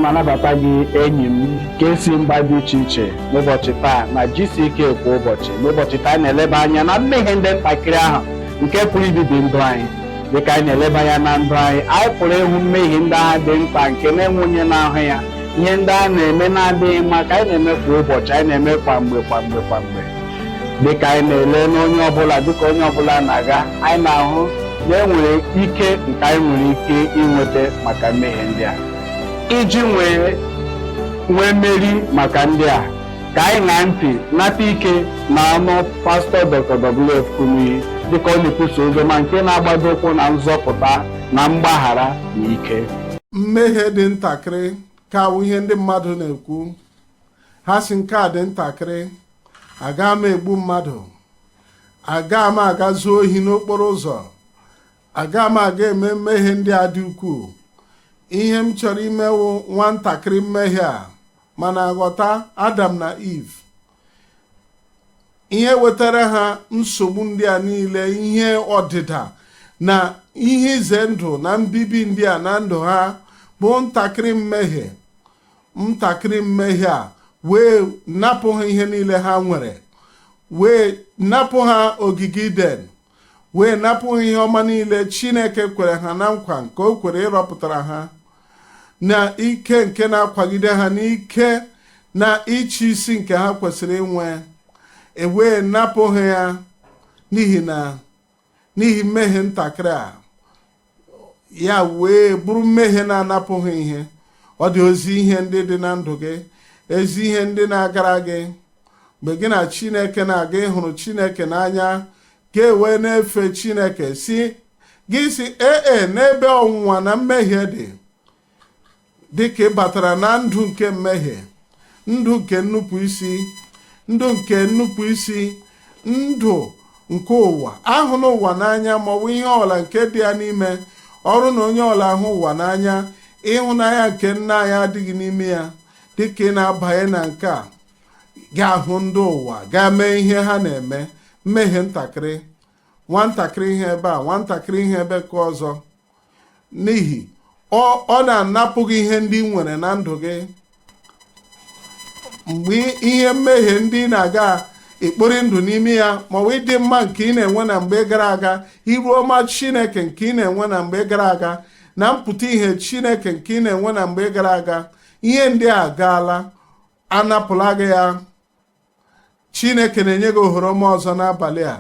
Ma anabata gị, enyi m nke si mba dị iche iche, n'ụbọchị taa na GCK kwa ụbọchị. N'ụbọchị taa, anyị na-eleba anya na mmehie ndị ntakịrị ahụ nke pụrụ ibibi ndụ anyị. Dịka anyị na-eleba anya na ndụ anyị, anyị pụrụ ịhụ mmehie ndị ahụ dị nta nke na-enwe onye na-ahụ ya, ihe ndị a na-eme na-adịghị mma ka anyị na-eme kwa ụbọchị, anyị na-eme kwa mgbe, kwa mgbe, kwa mgbe. Dịka anyị na-ele n'onye ọbụla, dịka onye ọbụla na-aga, anyị na-ahụ na e nwere ike nke anyị nwere ike inweta maka mmehie ndị a. Iji nwee nwee mmeri maka ndị a, ka anyị ṅaa ntị nata ike na ọnụ Pastọ Dr. W.F. Kumuyi dịka ọ na-ekwusa oziọma nke na-agbado ụkwụ na nzọpụta na mgbaghara na ike. Mmehie dị ntakịrị ka awụ ihe ndị mmadụ na-ekwu. Ha si, "Nke a dị ntakịrị. Aga m egbu mmadụ, aga m aga zuo ohi n'okporo ụzọ, aga m aga eme mmehie ndị a dị ukwuu. Ihe m chọrọ imewu nwatakịrị mmehie a." Mana ghọta, Adam na Eve, ihe wetara ha nsogbu ndị a niile, ihe ọdịda na ihe ize ndụ na mbibi ndị a na ndụ ha, bụ ntakịrị mmehie. Ntakịrị mmehie a wee napụ ha ihe niile ha nwere, wee napụ ha ogige Iden, wee napụ ha ihe ọma niile Chineke kwere ha na nkwa, nke o kwere ịrọpụtara ha, na ike nke na-akwagide ha, n'ike na ịchị isi nke ha kwesịrị inwe. Ewee napụ ha ya n'ihi na n'ihi mmehie ntakịrị a. Ya wee bụrụ mmehie na-anapụ ha ihe. Ọ dị ozi ihe ndị dị na ndụ gị, ezi ihe ndị na-agara gị mgbe gị na Chineke na-aga, ịhụrụ Chineke n'anya, ga-ewe na-efe Chineke, si gị si ee n'ebe ọnwụnwa na mmehie dị. Dịka ị batara na ndụ nke mmehie, ndụ nke nnupụ isi, ndụ nke nnupụ isi, ndụ nke ụwa ahụ n'ụwa n'anya, maọbụ ihe ọla nke dị ya n'ime ọrụ, na onye ọla ahụ ụwa n'anya, ịhụnanya nke nna anyị adịghị n'ime ya. Dịka ị na-abanye na nke a, ga-ahụ ndị ụwa, gaa mee ihe ha na-eme, mmehie ntakịrị, nwatakịrị ihe ebe a, nwatakịrị ihe ebe ka ọzọ, n'ihi ọ na-anapụ gị ihe ndị ị nwere na ndụ gị. Mgbe ihe mmehie ndị ị na-aga ekpori ndụ n'ime ya, maọbụ ịdị mma nke ị na-enwe na mgbe gara aga, iru ọma Chineke nke ị na-enwe na mgbe gara aga, na mpụta ihe Chineke nke ị na-enwe na mgbe gara aga, ihe ndị a gaala, anapụla gị ya. Chineke na-enye gị ohere ọma ọzọ n'abalị a.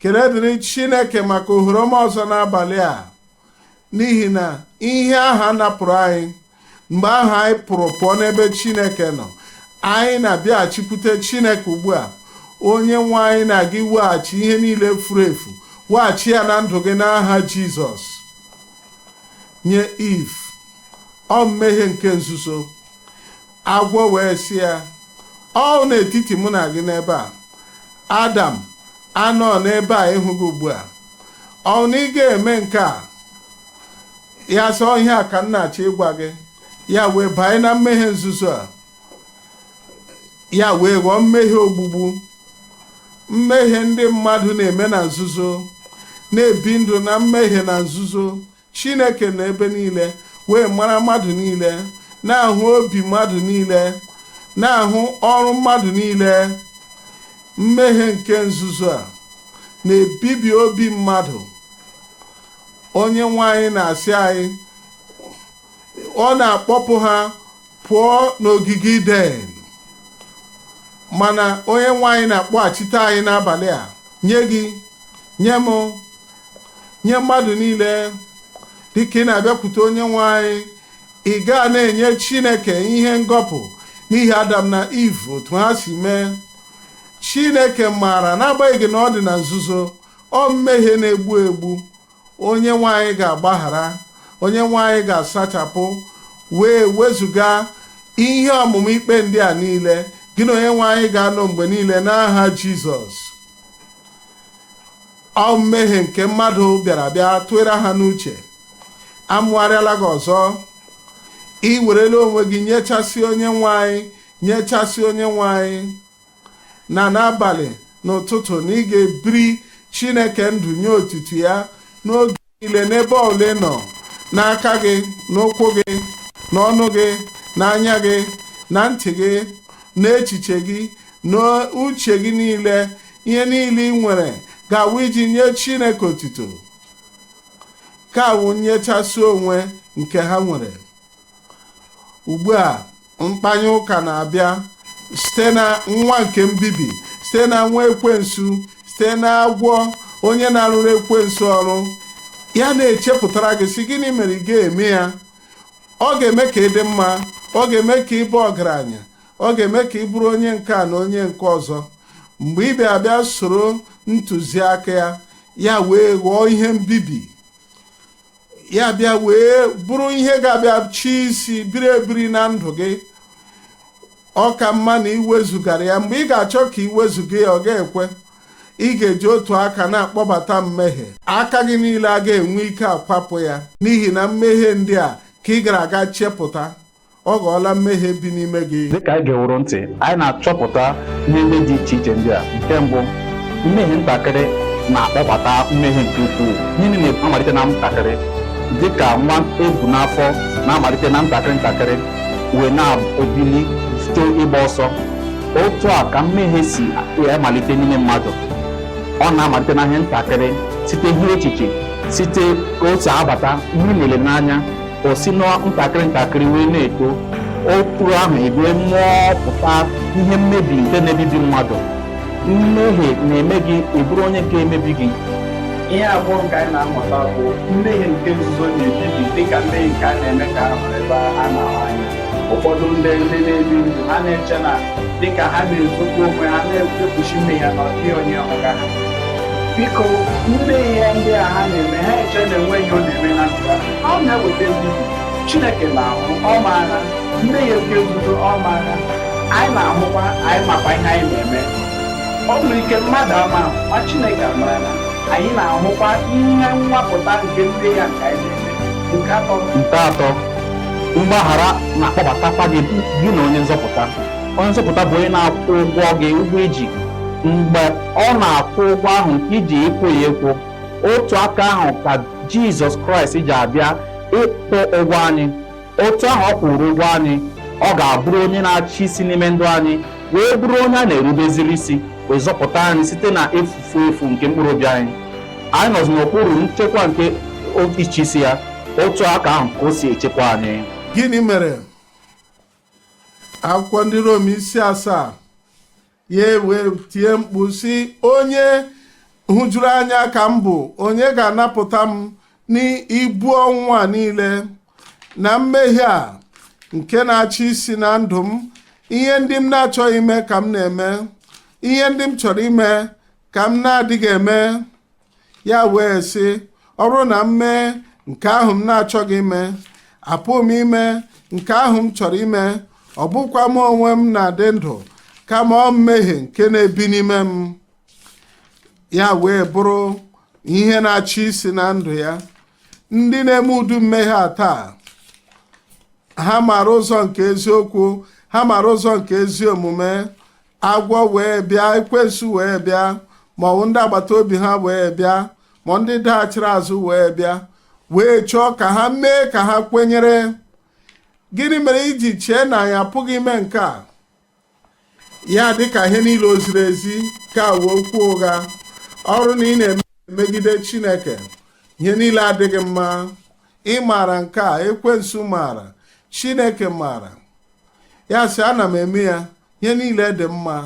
Kele dịrị Chineke maka ohere ọma ọzọ n'abalị a, n'ihi na ihe ahụ a napụrụ anyị mgbe ahụ anyị pụrụ pụọ n'ebe Chineke nọ, anyị na-abịaghachikwute Chineke ugbu a. Onye nwe anyị na-aga iweghachi ihe niile furu efu, weghachi ya na ndụ gị n'aha Jizọs. Nye Eve, ọ mmehie nke nzuzo. Agwọ wee sị ya, "Ọ n'etiti mụ na gị n'ebe a. Adam anọ n'ebe a ịhụ gị ugbu a. Ọ na ị ga-eme nke a?" Ya sị, "Ihe a ka m na-achọ ịgwa gị." Ya wee banye na mmehie nzuzo a. Ya wee ghọọ mmehie ogbugbu. Mmehie ndị mmadụ na-eme na nzuzo, na-ebi ndụ na mmehie na nzuzo, Chineke na ebe niile wee mara mmadụ niile, na-ahụ obi mmadụ niile, na-ahụ ọrụ mmadụ niile. Mmehie nke nzuzo a na-ebibi obi mmadụ. Onye nwe anyị na-asị anyị, ọ na-akpọpụ ha pụọ n'ogige Iden, mana onye nwe anyị na-akpọghachite anyị n'abalị a, nye gị, nye m, nye mmadụ niile. Dịka ị na-abịakwute onye nwe anyị, ị gaa na-enye Chineke ihe ngọpụ n'ihi Adam na Eve, otu ha si mee. Chineke maara, n'agbanyeghị na ọ dị na nzuzo, ọ mmehie na-egbu egbu. Onye nwe anyị ga-agbaghara, onye nwe anyị ga-asachapụ, wee wezụga ihe ọmụmụ ikpe ndị a niile. Gị na onye nwe anyị ga-anọ mgbe niile n'aha Jizọs. Ọ mmehie nke mmadụ bịara bịa tụere ha n'uche. Amụgharịala gị ọzọ. Ị werela onwe gị nyechasị onye nwe anyị, nyechasị onye nwe anyị, na n'abalị, n'ụtụtụ, na ị ga-ebiri Chineke ndụ nye otutu ya n'oge niile, n'ebe ọbụla ị nọ, n'aka gị, n'ụkwụ gị. N'ọnụ gị, n'anya gị, na ntị gị, n'echiche gị, n'uche gị niile, ihe niile ị nwere ga-awụ iji nye Chineke otito. Ka awụ nyechasị onwe nke ha nwere. Ugbu a, mkpanye ụka na-abịa site na nwa nke mbibi, site na nwa ekwensu, site na agwọ onye na-arụrụ ekwensu ọrụ. Ya na-echepụtara gị sị, gịnị mere ị ga-eme ya? Ọ ga-eme ka ị dị mma, ọ ga-eme ka ị bụ ọgaranya, ọ ga-eme ka ị bụrụ onye nke a na onye nke ọzọ. Mgbe ị bịa bịa soro ntụziaka ya, ya wee ghọọ ihe mbibi, ya bịa wee bụrụ ihe ga-abịa chi isi biri ebiri na ndụ gị. Ọ ka mma na iwezugara ya. Mgbe ị ga-achọ ka iwezuga ya, ọ ga-ekwe. Ị ga-eji otu aka na-akpọbata mmehie, aka gị niile a ga-enwe ike akwapụ ya, n'ihi na mmehie ndị a ka ị gara aga chepụta, ọ ghọọla mmehie bi n'ime gị. Dịka anyị ga-ewuru ntị, anyị na-achọpụta ihe ndị dị iche iche ndị a. Nke mbụ, mmehie ntakịrị na-akpọbata mmehie nke ukwuu. Ihe niile na-amalite na ntakịrị, dịka nwa ebu n'afọ na-amalite na ntakịrị ntakịrị wee na-ebili site ịgba ọsọ. Otu a ka mmehie si amalite n'ime mmadụ. Ọ na-amalite na ihe ntakịrị, site ihe echiche, site ka o si abata ihe niile n'anya. O si na ntakịrị ntakịrị wee na-eto. Otu ahụ ebue mmụọ pụta ihe mmebi nke na-ebibi mmadụ. Mmehie na-eme gị ị bụrụ onye nke emebi gị. Ihe abụọ nke anyị na-amụta bụ mmehie nke nzuzo na-ebibi dịka mmehie nke a na-eme ka a hụrụ ebe a na-ahụ anya. Ụfọdụ ndị na-ebi ndụ ha na-eche na dịka ha na-ezokwu onwe ha, na-ekpuchi mmehie na ọ dịghị onye hụga ha. Biko, mmehie ndị a ha na-eme, ha eche na enweghị ọ na-eme na ndụ ha, ọ na-eweta mbibi. Chineke na-ahụ, ọ maara mmehie nke nzuzo, ọ maara. Anyị na-ahụkwa, anyị makwa ihe anyị na-eme. Ọ nwere ike mmadụ ama, ma Chineke amarala. Anyị na-ahụkwa ihe nwapụta nke mmehie nke anyị na-eme. Nke atọ, nke atọ, mgbaghara na-akpọbatakwa gị gị na onye nzọpụta. Onye nzọpụta bụ onye na-akwụ ụgwọ gị, ụgwọ iji. Mgbe ọ na-akwụ ụgwọ ahụ nke iji ịkwụ ya ịkwụ, otu aka ahụ ka Jizọs Kraịst ji abịa ịkwụ ụgwọ anyị. Otu ahụ ọ kwụrụ ụgwọ anyị, ọ ga-abụrụ onye na-achị isi n'ime ndụ anyị, wee bụrụ onye a na-erubeziri isi, wee zọpụta anyị site na efufu efu nke mkpụrụ obi anyị. Anyị nọzi n'okpuru nchekwa nke ịchị isi ya. Otu aka ahụ ka o si echekwa anyị. Gịnị mere? Akwụkwọ ndị Rom isi 7, ya wee tie mkpu sị, onye hụjuru anya ka m bụ, onye ga-anapụta m n'ibu ọnwụ a niile na mmehie a nke na-achị isi na ndụ m? Ihe ndị m na-achọghị ime ka m na-eme, ihe ndị m chọrọ ime ka m na-adịghị eme. Ya wee sị, ọ bụrụ na m mee nke ahụ m na-achọghị ime, apụghị m ime nke ahụ m chọrọ ime. Ọ bụkwa m onwe m na-adị ndụ, kama ọ mmehie nke na-ebi n'ime m. Ya wee bụrụ ihe na-achị isi na ndụ ya. Ndị na-eme udu mmehie a taa, ha mara ụzọ nke eziokwu, ha mara ụzọ nke ezi omume. Agwọ wee bịa, ekwensu wee bịa, ma ọ bụ ndị agbata obi ha wee bịa, ma ndị daghachiri azụ wee bịa, wee chọọ ka ha mee ka ha kwenyere. Gịnị mere iji chee na anyị apụghị ime nke a? Ya dịka ihe niile o ziri ezi ka wee okwu ụgha. Ọrụ na ị na-emegide Chineke, ihe niile adịghị mma. Ị maara nke a, ekwensu maara, Chineke maara. Ya sị, ana m eme ya, ihe niile dị mma.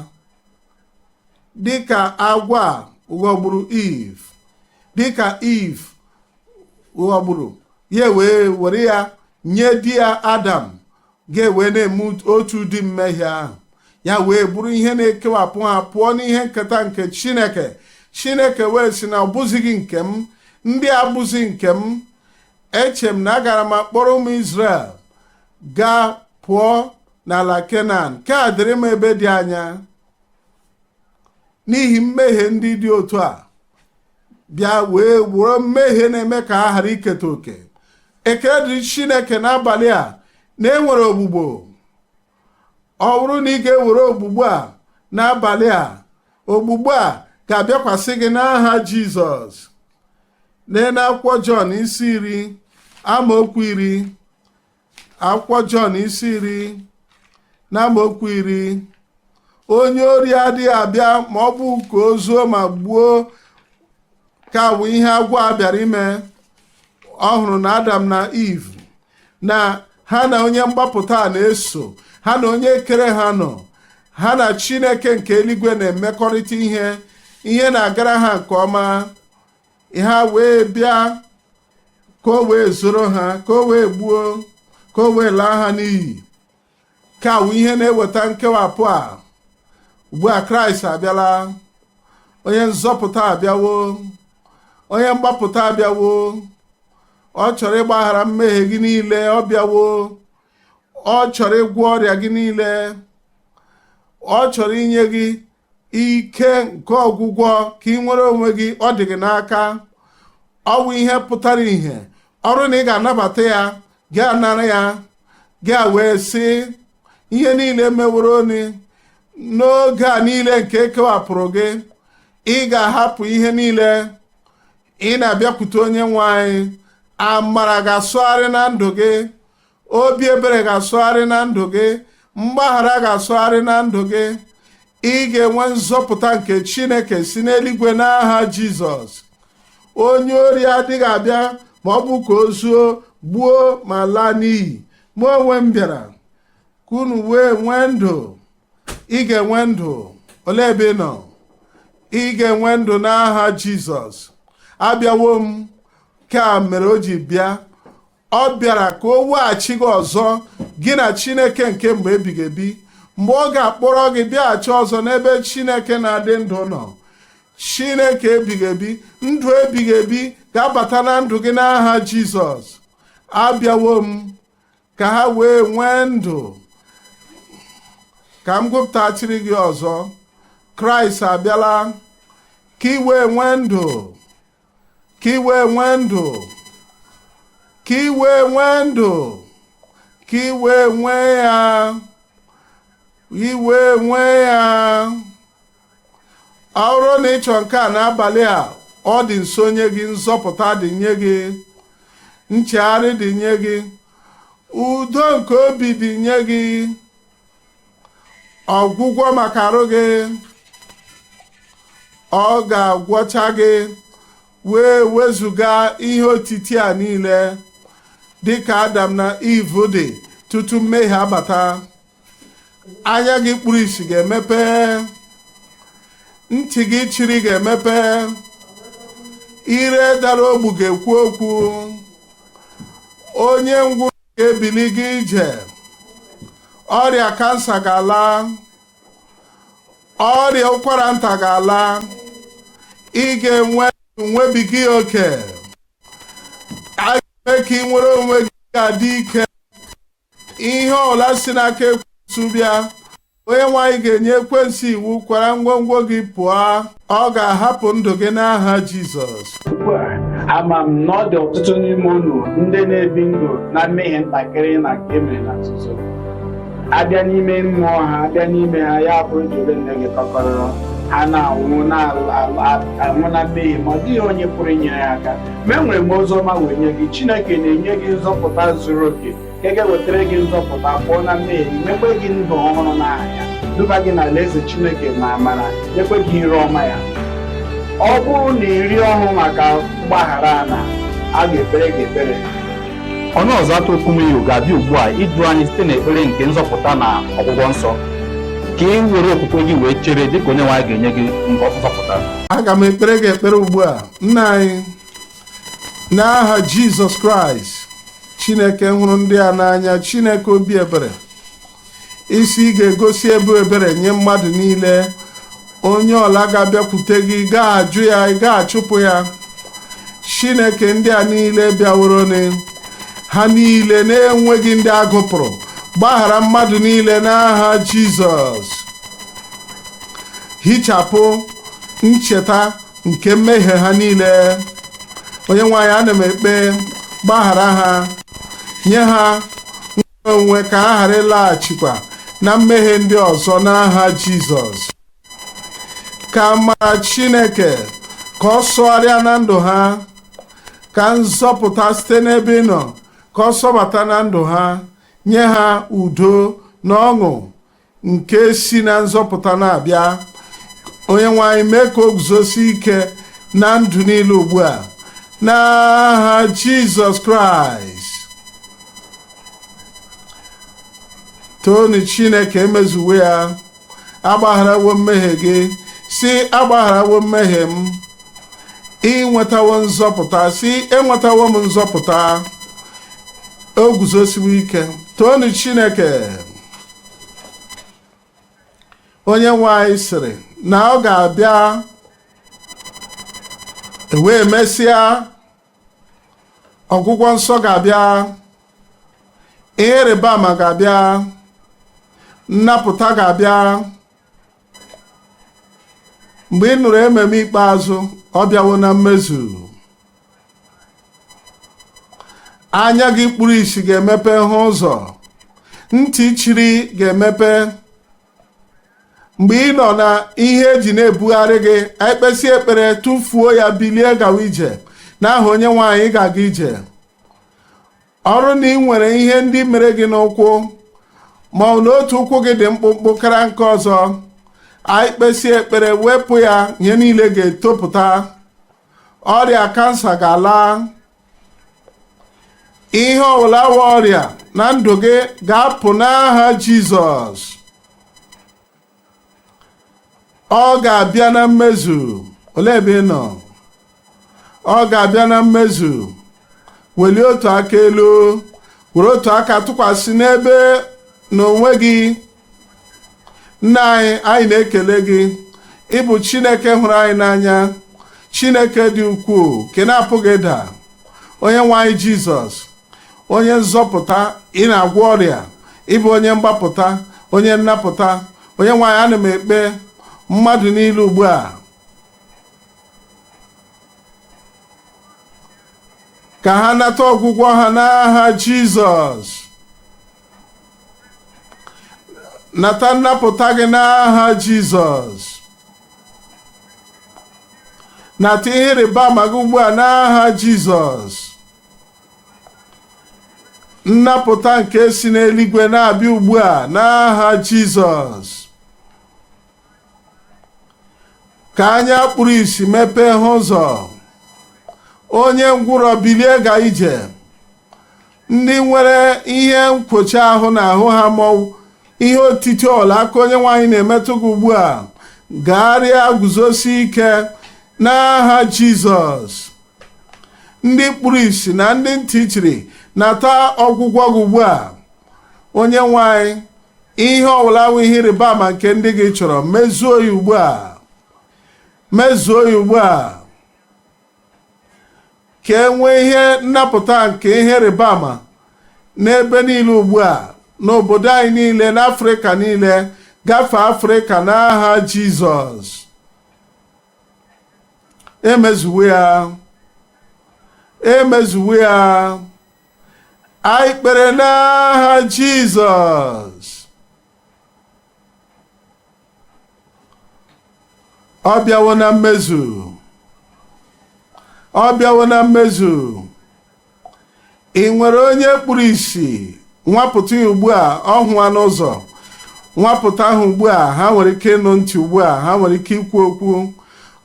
Dịka agwọ a ghọgburu Eve, dịka Eve ghọgburu ya, wee were ya nye di ya Adam, ga-ewe na-eme otu ụdị mmehie ahụ. Ya wee bụrụ ihe na-ekewapụ ha pụọ n'ihe nketa nke Chineke. Chineke wee sị na ọ bụzighị nke m, ndị abụzi nke m. Eche m na agara m akpọrọ ụmụ Izrel gaa pụọ n'ala Kenan, ka a dịrị m ebe dị anya. N'ihi mmehie ndị dị otu a bịa wee were mmehie na-eme ka ha ghara iketa oke. Ekele dịrị Chineke n'abalị a na enwere ogbugbo. Ọ bụrụ na ị ga-ewere ogbugbo a n'abalị a, ogbugbo a ga-abịakwasị gị n'aha Jizọs. Lee n'akwụkwọ Jọn isi 10 amaokwu 10. Akwụkwọ Jọn isi 10 na amaokwu 10. Onye ori adịghị abịa ma ọ bụ ka o zuo ma gbuo. Ka bụ ihe agwọ a bịara ime. Ọ hụrụ na Adam na Eve na ha na onye mgbapụta na-eso ha, na onye kere ha nọ, ha na Chineke nke eluigwe na-emekọrịta ihe, ihe na-agara ha nke ọma. Ha wee bịa ka o wee zoro ha, ka o wee gbuo, ka o wee laa ha n'iyi. Ka wụ ihe na-eweta nkewapụ a. Ugbu a, Kraịst abịala, onye nzọpụta abịawo, onye mgbapụta abịawo. Ọ chọrọ ịgbaghara mmehie gị niile. Ọ bịawo. Ọ chọrọ ịgwọ ọrịa gị niile. Ọ chọrọ inye gị ike nke ọgwụgwọ ka ị nwere onwe gị. Ọ dị gị n'aka. Ọ bụ ihe pụtara ìhè ọrụ na ị ga-anabata ya, gị anara ya, gị wee sị ihe niile meworo oni n'oge a niile nke ekewapụrụ gị, ị ga-ahapụ ihe niile, ị na-abịakwute onye nwe anyị. Amara ga-asụgharị na ndụ gị, obi ebere ga-asụgharị na ndụ gị, mgbaghara ga-asụgharị na ndụ gị. Ị ga-enwe nzọpụta nke Chineke si n'eluigwe n'aha Jizọs. Onye ori adịghị abịa ma ọ bụ ka o zuo, gbuo ma laa n'iyi. Mụ onwe m bịara ka unu wee nwee ndụ. Ị ga-enwe ndụ. Olee ebe ị nọ? Ị ga-enwe ndụ n'aha Jizọs. Abịawo m ka mere o ji bịa. Ọ bịara ka o weghachi gị ọzọ, gị na Chineke nke mgbe ebighị ebi, mgbe ọ ga-akpọrọ gị bịaghachi ọzọ n'ebe Chineke na-adị ndụ nọ. Chineke ebighị ebi, ndụ ebighị ebi ga-abata na ndụ gị n'aha Jizọs. Abịawo m ka ha wee nwee ndụ. Ka m gụpụtachiri gị ọzọ. Kraịst abịala ka ị wee nwee ndụ, ka ị wee nwee ndụ, ka ị wee nwee ndụ, ka ị wee nwee ya, ị wee nwee ya. Ọ bụrụ na ị chọọ nke a n'abalị a, ọ dị nso nye gị. Nzọpụta dị nye gị, nchegharị dị nye gị, udo nke obi dị nye gị, ọgwụgwọ maka arụ gị. Ọ ga-agwọcha gị wee wezụga ihe otiti a niile, dịka Adam na Eve dị tutu mmehie abata. Anya gị kpuru isi ga-emepe, ntị gị chiri ga-emepe, ire dara ogbu ga-ekwu okwu, onye ngwụrọ ga-ebili gị ije, ọrịa kansa ga-ala, ọrịa ụkwara nta ga-ala. Ị ga-enwe nwebiga oke, a ga-eme ka ị nwere onwe gị, ga-adị ike. Ihe ọbụla si n'aka ekwensu bịa, onye nwaanyị ga-enye ekwensu iwu, kwara ngwongwo gị pụọ. Ọ ga-ahapụ ndụ gị n'aha Jizọs. Ugbu a, ama m na ọ dị ọtụtụ n'ime unu ndị na-ebi ndụ na mmehie ntakịrị na nke emere na nzuzo. Abịa n'ime mmụọ ha, abịa n'ime ha, ya bụrụ jere nne gị kọkọrọ ha, na-anwụ na-anwụ na mmehie, ma ọ dịghị onye pụrụ inyere ha aka. Ma enwere m ozi ọma wee nye gị. Chineke na-enye gị nzọpụta zuru oke nke ga-ewetara gị nzọpụta pụọ na mmehie, mekwe gị ndụ ọhụrụ n'aha ya, duba gị n'ala eze Chineke na amara, nyekwe gị ire ọma ya. Ọ bụrụ na iri ọhụụ maka mgbaghara na a ga-ekpere gị ekpere. Onye ọzọ atụ Kumuyi ga-abịa ugbu a idu anyị site n'ekpere nke nzọpụta na ọgwụgwọ nsọ, ka ị were okwukwe gị wee chere dịka onye nwe anyị ga-enye gị nzọpụta. Aga m ekpere gị ekpere ugbu a. Nna anyị, n'aha Jizọs Kraịst, Chineke hụrụ ndị a n'anya, Chineke obi ebere, isi ị ga-egosi ebu ebere nye mmadụ niile. Onye ọla ga-abịakwute gị, ga-ajụ ya, ị ga-achụpụ ya. Chineke, ndị a niile bịaworoni, ha niile na-enweghị ndị agụpụrụ, gbaghara mmadụ niile n'aha Jizọs. Hichapụ ncheta nke mmehie ha niile. Onye nwe anyị, ana m ekpe, gbaghara ha, nye ha onwe ka ha ghara ịlaghachikwa na mmehie ndị ọzọ n'aha Jizọs. Ka amara Chineke ka ọ sụgharịa na ndụ ha, ka nzọpụta site n'ebe ị nọ ka ọ sọbata na ndụ ha. Nye ha udo na ọṅụ nke si na nzọpụta na-abịa. Onye nwe anyị, mee ka o guzosie ike na ndụ niile ugbu a, n'aha Jizọs Kraịst. Toonu Chineke, emezuwo ya. Agbagharawo mmehie gị. Sị, agbagharawo mmehie m. Ị nwetawo nzọpụta. Sị, enwetawo m nzọpụta. O guzosiwo ike. Toonu Chineke. Onye nwe anyị sịrị na ọ ga-abịa, ewee mesịa ọgwụgwọ nsọ ga-abịa, ihe ịrịba ama ga-abịa, nnapụta ga-abịa. Mgbe ị nụrụ ememe ikpeazụ, ọ bịawo na mmezu. Anya gị kpuru isi ga-emepe hụ ụzọ, ntị chiri ga-emepe. Mgbe ị nọ na ihe eji na-ebugharị gị, ekpesi ekpere, tụfuo ya, bilie gawa ije n'aha Onye nwe anyị. Ga-aga ije. Ọ bụrụ na ị nwere ihe ndị mere gị n'ụkwụ, ma ọ na otu ụkwụ gị dị mkpụmkpụ kara nke ọzọ, anyị kpesie ekpere, wepụ ya, ihe niile ga-etopụta. Ọrịa kansa ga-ala. Ihe ọbụla wụ ọrịa na ndụ gị ga-apụ n'aha Jizọs. Ọ ga-abịa na mmezu. Olee ebe ị nọ? Ọ ga-abịa na mmezu. Welie otu aka elu, were otu aka tụkwasị n'ebe n'onwe gị. Nna anyị, anyị na-ekele gị. Ị bụ Chineke hụrụ anyị n'anya, Chineke dị ukwuu nke na-apụghị ịda. Onye nwe anyị Jizọs, onye nzọpụta, ị na-agwọ ọrịa, ị bụ onye mgbapụta, onye nnapụta. Onye nwe anyị, ana m ekpe mmadụ niile ugbu a ka ha nata ọgwụgwọ ha n'aha Jizọs. Nata nnapụta gị n'aha Jizọs. Nata ihe ịrịba ama gị ugbu a n'aha Jizọs. Nnapụta nke si n'eluigwe na-abịa ugbu a n'aha Jizọs. Ka anya kpuru isi mepee hụ ụzọ, onye ngwụrọ bilie gaa ije, ndị nwere ihe nkwocha ahụ n'ahụ ha ma ihe otiti ọla aka Onye nwe anyị na-emetụ gị ugbu a, gagharịa, guzosi ike n'aha Jizọs. Ndị kpuru isi na ndị ntị chiri, nata ọgwụgwọ gị ugbu a. Onye nwe anyị, ihe ọbụla wụ ihe ịrịba ama nke ndị gị chọrọ, mezuo ya ugbu a, mezuo ya ugbu a, ka e nwee ihe nnapụta nke ihe ịrịba ama n'ebe niile ugbu a, n'obodo anyị niile, n'Afrịka niile, gafee Afrịka n'aha Jizọs. Emezuwo ya, emezuwo ya. Anyị kpere n'aha Jizọs. Ọ bịawo na mmezu, ọ bịawo na mmezu. Ị nwere onye kpuru isi, nwapụta ya ugbu a, ọ hụwa n'ụzọ. Nwapụta ha ugbu a, ha nwere ike ịnụ ntị ugbu a, ha nwere ike ikwu okwu.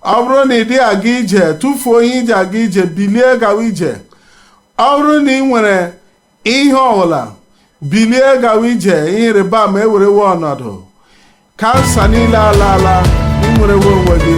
Ọ bụrụ na ị dịghị aga ije, tụfuo ihe i ji aga ije, bilie gawa ije. Ọ bụrụ na ị nwere ihe ọbụla, bilie gawa ije. Ihe ịrịba ama ewerewo ọnọdụ. Kansa niile alaala, ị nwerewo onwe gị.